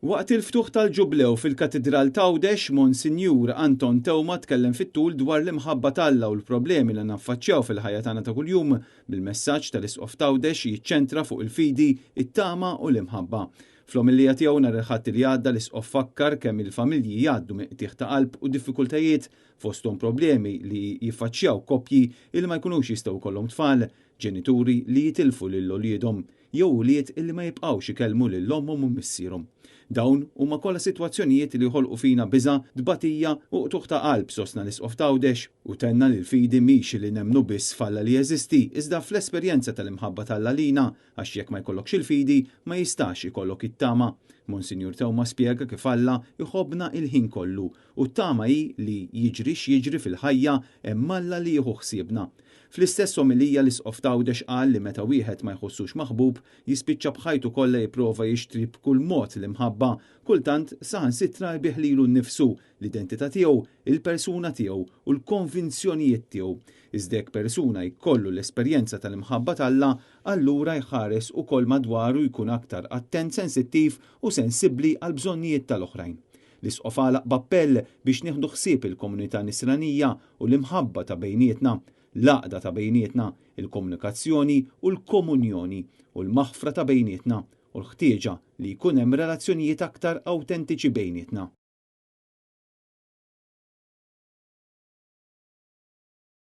Waqt il-ftuħ tal-Ġublew fil-Katidral t'Għawdex, Monsinjur Anton Teuma tkellem fit-tul dwar l-imħabba t'Alla u l-problemi li naffaċċjaw fil-ħajja tagħna ta' kuljum, bil-messaġġ tal-Isqof t'Għawdex jiċċentra fuq il-fidi, it-tama u l-imħabba. Fl-omelija tiegħu nhar il-Ħadd li għadda l-Isqof fakkar kemm il-familji jgħaddu minn qtigħ ta' qalb u diffikultajiet, fosthom problemi li jiffaċċjaw koppji li ma jkunux jistgħu jkollhom tfal, ġenituri li jitilfu lil uliedhom, jew ulied illi ma jibqgħux ikellmu lil ommhom u missierhom. Dawn huma kollha sitwazzjonijiet li joħolqu fina biża', tbatija u qtugħ ta' qalb, sostna l-Isqof t'Għawdex, u tenna li l-fidi mhix li nemmnu biss f'Alla li jeżisti, iżda fl-esperjenza tal-imħabba t'Alla lina, għax jekk ma jkollokx il-fidi, ma jistax ikollok it-tama. Monsinjur Teuma spjega kif Alla jħobbna il-ħin kollu, u t-tama hi li jiġri x'jiġri fil-ħajja hemm Alla li jieħu ħsiebna. Fl-istess omelija l-Isqof t'Għawdex qal li meta wieħed ma jħossux maħbub, jispiċċa b'ħajtu kollha jipprova jixtri b'kull mod l-imħabba, kultant saħansitra jbigħ lilu nnifsu, l-identità tiegħu, il-persuna tiegħu u l-konvinzjonijiet tiegħu. Iżda jekk persuna jkollu l-esperjenza tal-imħabba t'Alla, allura jħares ukoll madwaru jkun aktar attent, sensittiv u sensibbli għall-bżonnijiet tal-oħrajn. L-Isqof għalaq b'appell biex nieħdu ħsieb il-komunità nisranija u l-imħabba ta' bejnietna, l-għaqda ta' bejnietna, il-komunikazzjoni u l-komunjoni u l-maħfra ta' bejnietna u l-ħtieġa li jkun hemm relazzjonijiet aktar awtentiċi bejnietna.